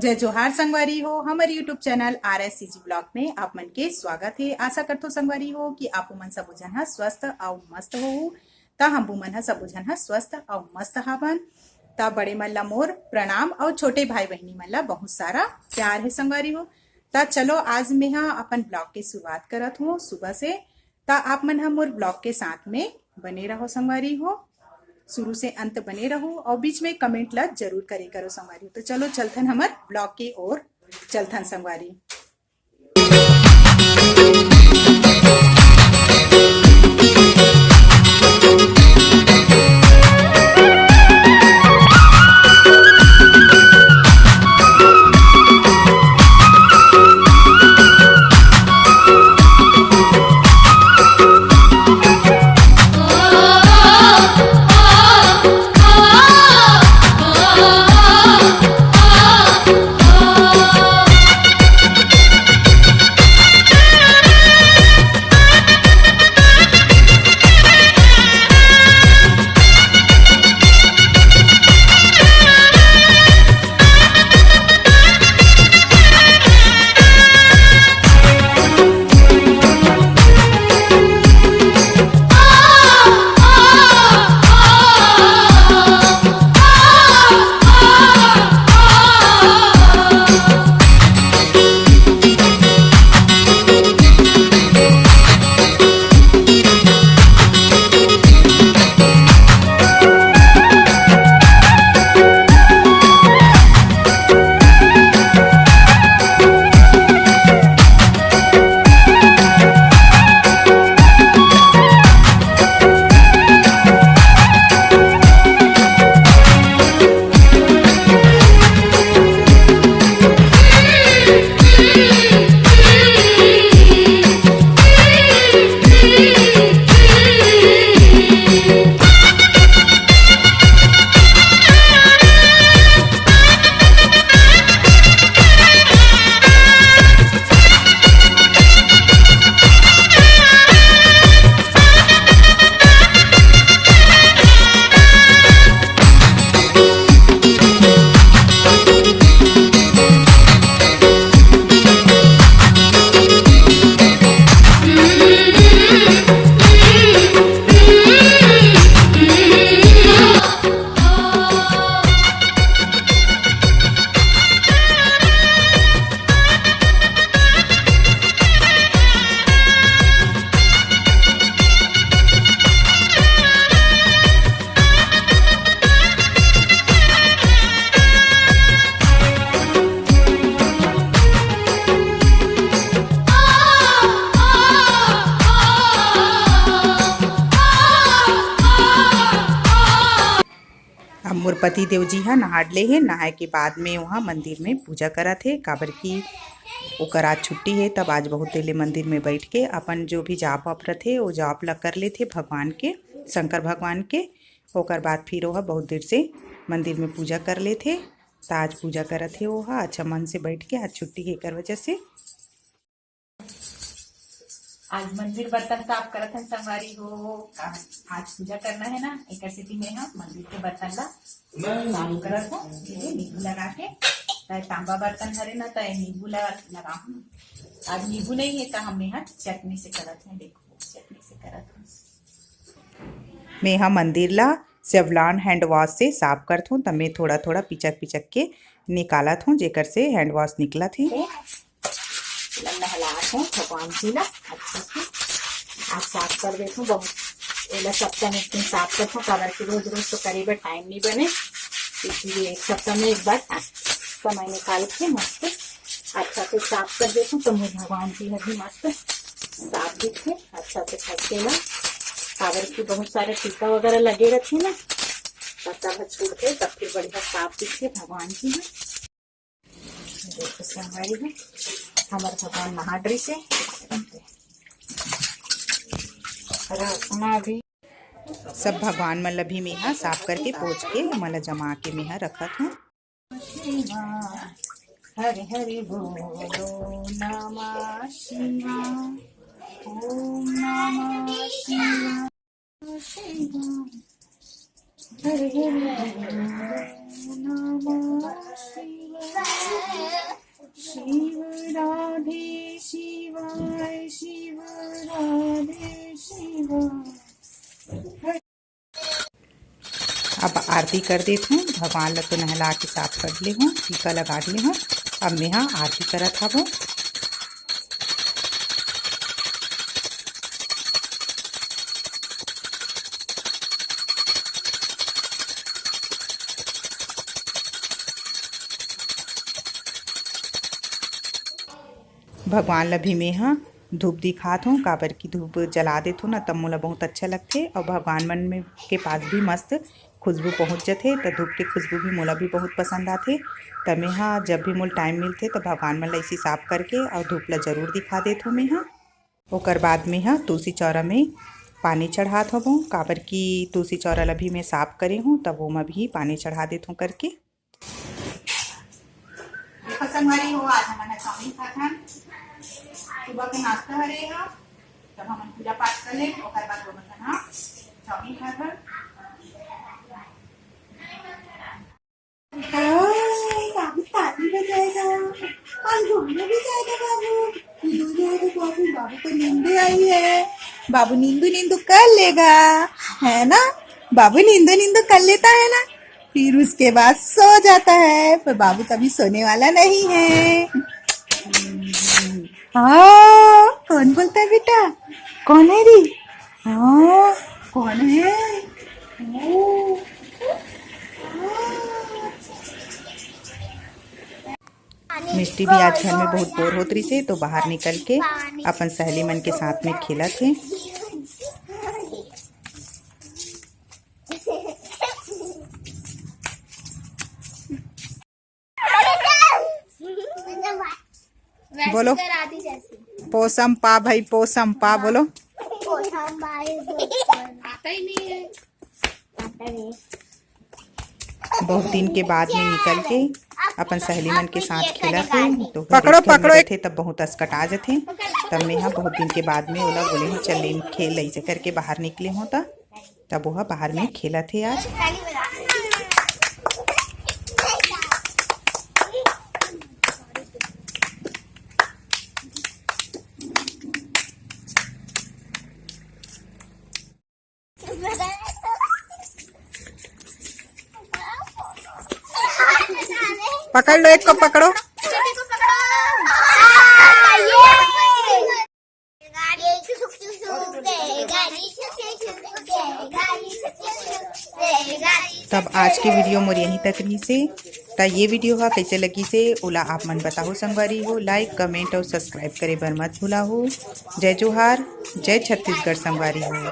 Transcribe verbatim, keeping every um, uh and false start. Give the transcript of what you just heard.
जय जोहार संगवारी हो, हमर YouTube channel R S C G blog में आप मन के स्वागत हे। आशा करथो संगवारी हो कि आप मन सबो झन ह स्वस्थ अउ मस्त होहू, त हमू मन ह सबो झन ह स्वस्थ अउ मस्त हावन। त बड़े मन ला मोर प्रणाम अउ छोटे भाई बहिनी मन ला बहुत सारा प्यार हे संगवारी हो। त चलो आज मेहा अपन ब्लॉग के शुरुआत करत हों सुबह से। त आप मन ह मोर ब्लॉग के साथ में बने रहो संगवारी हो, शुरू से अंत बने रहो अउ बीच में कमेंट ला जरूर करे करो संगवारी हो। त चलो चलथन हमर ब्लॉग के ओर चलथन संगवारी। अब मोर पति देव जी ह नहा डले हे, नहाए के बाद में वहाँ मंदिर में पूजा करत हे, काबर कि ओकर आज छुट्टी हे, तब आज बहुत देर ले मंदिर में बैठ के अपन जो भी जाप वाप रथे, वो जाप ला कर लेथे भगवान के, शंकर भगवान के। ओकर बाद फिर ओह बहुत देर से मंदिर में पूजा कर लेथे। त आज पूजा करत हे ओह अच्छा मन से बैठ के, आज छुट्टी हे एकर वजह से। आज मंदिर बर्तन साफ करत हन संगवारी हो, का आज पूजा करना है ना, एकर सेती मैं ह मंदिर के बर्तन ला साफ करत हूँ। ये नींबू लगा के, त तांबा बर्तन हरे ना, त ये नींबू लगा लगाहूँ। आज नींबू नहीं है, त हमने ह चटनी से करत हूँ। देखो, चटनी से करत हूँ। मैं ह मंदिर ला सेवलॉन हैंड वॉश से साफ करत हूँ, त मैं थोड़ा थोड़ा पिचक पिचक के निकालत हूँ, जेकर से हैंड वॉश निकलत हे। एला नहलात हूँ भगवान जी ला अच्छा से। आज साफ कर देत हूँ बहुत, एला सप्ताह में एक दिन साफ करत हूँ, काबर कि रोज रोज तो करे बर टाइम नहीं बने, इसलिए एक सप्ताह में एक बार समय निकाल के मस्त अच्छा से साफ कर देत हूँ। तो मोर भगवान जी ह भी मस्त साफ दिखथे, अच्छा से खसके ला, काबर कि बहुत सारे टीका वगैरह लगे रथे ना, त सब ह छूटथे, तब फिर बढ़िया साफ दिखथे भगवान जी ह। देखो संगवारी हो, हमर भगवान नहा डरिस हे। रखना अभी। सब भगवान मन ल भी मेहा साफ करके पोंछ के ओमन ल जमा के मेहा रखत हूँ। हरि हरि बोलो नमः शिवाय। ओम नमः शिवाय। हरि हरि बोलो नमः शिवाय। शिव राधे शिवाय, शिव राधे शिवाय। अब आरती कर देत हूँ। भगवान ला तो नहला के साफ कर ले हूँ, टीका लगा ले हूँ। अब मेहा आरती करत हवो। भगवान ला भी मेहा धूप दिखात हूँ, काबर कि धूप जला देथो ना, तब मोला बहुत अच्छा लगथे। और भगवान मन में के पास भी मस्त खुशबू पहुँच जथे, त धूप के खुशबू भी मोला भी बहुत पसंद आथे। त मेहा जब भी मोला टाइम मिलथे, त भगवान मन ला इसी साफ करके और धूप ला जरूर दिखा देथो मेहा। ओकर बाद मेहा तुलसी चौरा में पानी चढ़ात हवो, काबर कि तुलसी चौरा ला भी मैं साफ करे हूँ, तब ओमा भी पानी चढ़ा देथो करके। देखो संगवारी हो, आज हमन ह चाउमीन खाथन, सुबह के नाश्ता हरे ह। तब हमन पूजा पाठ कर ले, ओकर बाद हमन ह चाउमीन खाथन। ओए, बाबू ताली बजाएगा, आज घूमने भी जाएगा बाबू। कूदो जाएगा बाबू, बाबू को नींद आई है। बाबू नींदू नींदू कर लेगा, है ना? बाबू नींदू नींदू कर लेता है ना, फिर उसके बाद सो जाता है। पर बाबू कभी सोने वाला नहीं है। हाँ, कौन बोलता है बेटा? कौन है रे? हाँ, कौन है? ओ। मिष्टी भी आज घर में बहुत बोर होत रहिसे, तो बाहर निकल के अपन सहेली मन के साथ में खेलत हे। बोलो। पोसम पा भाई, पोसम पा, बोलो। पोसम भाई, पोसम। आता ही नहीं है। आता नहीं। बहुत दिन के बाद में निकल के अपन सहेली मन के साथ खेलत हे, तो पकड़ो, पकड़ो। थे तब बहुत असकटा जथे। तब मेहा बहुत दिन के बाद में ओला बोले हूँ, "चल लेन खेल," ऐसे करके बाहर निकले हूँ, त तब वो बाहर में खेलत हे आज। पकड़ लो, एक को पकड़ो। तब आज के वीडियो मोर यहीं तक रहिसे। त ये वीडियो हा कैसे लगिसे, ओला आप मन बताहू संगवारी हो। लाइक, कमेंट और सब्सक्राइब करे बर मत भुलाहू। जय जोहार, जय छत्तीसगढ़ संगवारी हो।